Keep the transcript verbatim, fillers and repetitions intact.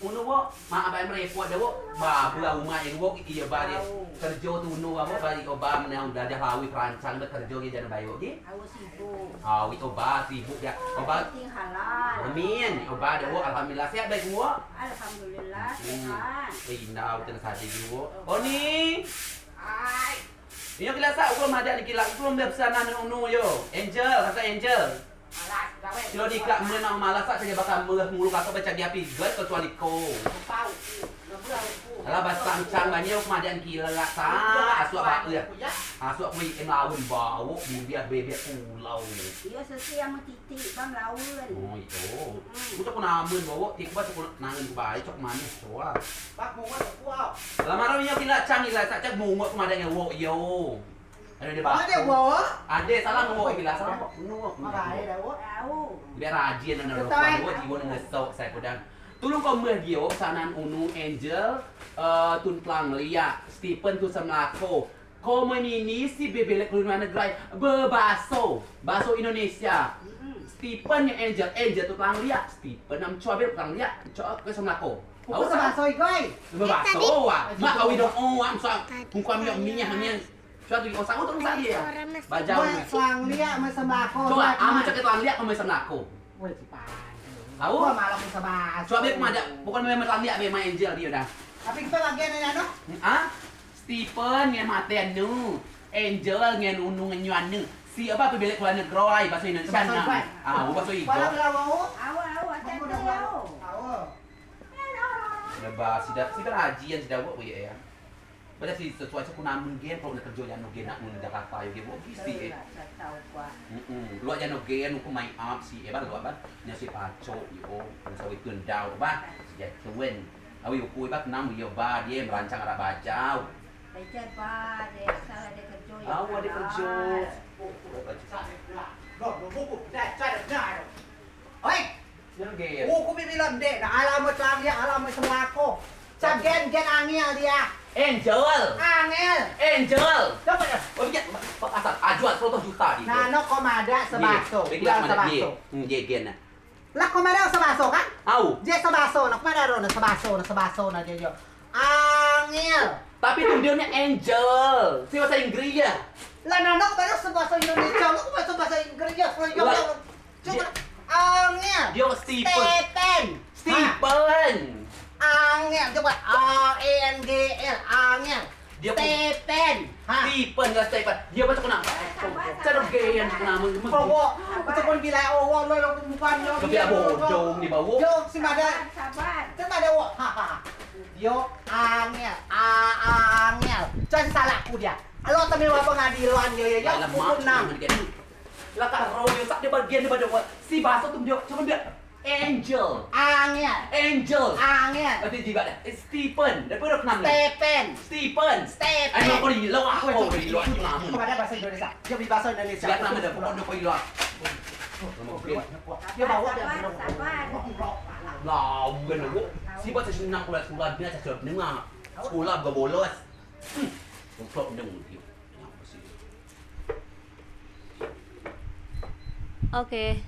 Unu, Wok, mak abai merepot de, Wok. Ba, bela umat yang, Wok, iyo ba de. Kerjo tunu, Wok, balik o ba menang dajah lawi perancang de kerjo gi jano bayo gi. Awo sibuk. Awi o ba sibuk ya. O ba. Penting halal. Amin. O ba de, Wok, alhamdulillah sehat baik, Wok. Alhamdulillah sehat. Eh, indah, ucen sadar gi, Wok. Oni. Ai. Iyo kileak sa, uku madeak ni kileak, uku belum pesanan unu yo. Angel, kata Angel. Kilo dikak mena malas sa, coa bakea mula mulu kaka baca di api, guys, kecuali ko. Alah, bas tancang banyak, uku madeak ni kileak sa, asuak bae. Asuak kui em laun bau, bibir bebek pulau. Iyo, sesi yang meti Ti, bang laun. Oh, iyo. Hmm. Ku cok ku namen bawa, ti ku ba cok ku nangen ku bae, cok manis, coa. Bak bungut ku au. Lah, maro nyo kileak cang, kileak sa cak bungut ku madeak nyo wok, iyo. Ade de bak. Ade wok. Ade, salah wok, kileak sa wok. Nua, nua. Makai dah wok. Au. Biar rajin, nana. Betul. Wok, jiwo ngesok, saya pedang. Tulung ko meh gio, sanan unu, Angel, eh, tun Plang Liak, Stephen tun Semlako. Ko menini si bebelek luar negeri, bebaso, baso Indonesia. Mm-mm. Stephen ngen Angel, Angel tun Plang Liak, Stephen nam coa be Plang Liak, coa ke Semlako. Au, sebaso igai. Bebaso, wah. Mak kau idong, oh, wah, muka minyak, minyak, minyak. Coa tu, oh, sahut tu, sahut ya. Bajau. Plang Liak, mai Semlako. Coa, amen coa ke Plang Liak, kau mai Semlako. Weh, si Pandu. Au? Gua malah bisa bahas. Coa be ku madeak, pokok ne memang Plang Liak be mai Angel dio dah. Tapi kita bagian ni, anu? Ah? Stephen ngen maten nu. Angel ngen unu ngen nyuan nu. Si apo, apo belek keluar negeri, baso Indonesia. Baso igai. Ah, baso igai. Walau belau. Au, au, au. Lebah, sidak, sidak rajin, sidak buat, ya. Pada si sesuai sa ku namen gen, kalo nak kerjo jano gen, nak mun Jakarta yo gen, wok bisi, eh. Mm-mm. Luak jano gen, uku main up si, eh, ba, luak ba. Nyo si pacok, yo, nyo sawi kendau, ba. Si jatuen. Awi uku, ba, kenam, yo, ba, dio merancang arak bajau. Lecet, ba, dio asal ade kerjo, yo. Au, ade kerjo. Oi! Jano gen. Uku bi bilang dek, nah, alah mai Plang Liak, alah mai Semlako. Cak gen, gen Angel dio. Angel. Angel. Angel. Siapo dio? Oh, dio, asal, ajual seratus juta dio. Nah, no ko madeak sebaso. Jual sebaso. Hmm, dio gen, nah. Lah ko madeak sebaso, kan? Au. Je sebaso, nah, ko madeak ro, nah, sebaso, nah, sebaso, nah, dio, dio. Angel. Tapi tu dio ni Angel. Si baso Inggris yo. Lah, nano baru sebaso Indonesia, lo baso baso Inggris yo. Coba. Angel. Dio Stephen. Stephen. Stephen. Angel, coba. A N G L, Angel. Dio Stephen. Ha. Stephen, yo Stephen. Dio baco kena. Sabar, sabar. Caro gen kena mun. Bawa. Baco pun bila, oh, wah, lo, lo, bukan, lo. Tapi dio bodong di bawah. Yo, si madeak. Sabar, sabar. Si madeak, wah. Ha, ha, ha. Yo, Angel, a, Angel. Coa salah ku dio. Alo temi wa pengadilan yo, yo, yo. Buku enam. Lah, kak, ro yo tak dio bagian daripada wa. Si baso tu dio, cuma dio. Angel. Angel. Angel. Angel. Nanti jiwa dah. Eh, Stephen. Dah pernah kenal ni? Stephen. Stephen. Stephen. Ayo, kau di luar, kau di luar, cuma. Kepada bahasa Indonesia. Dia beri bahasa Indonesia. Siap nama dah, pokok dia kau di luar. Dia bawa dia. Sabar, sabar. Lah, bukan aku. Si baca senang kuliah sekolah, dia cakap dengar. Sekolah gak bolos. Hmm. Goblok dong dia. Oke.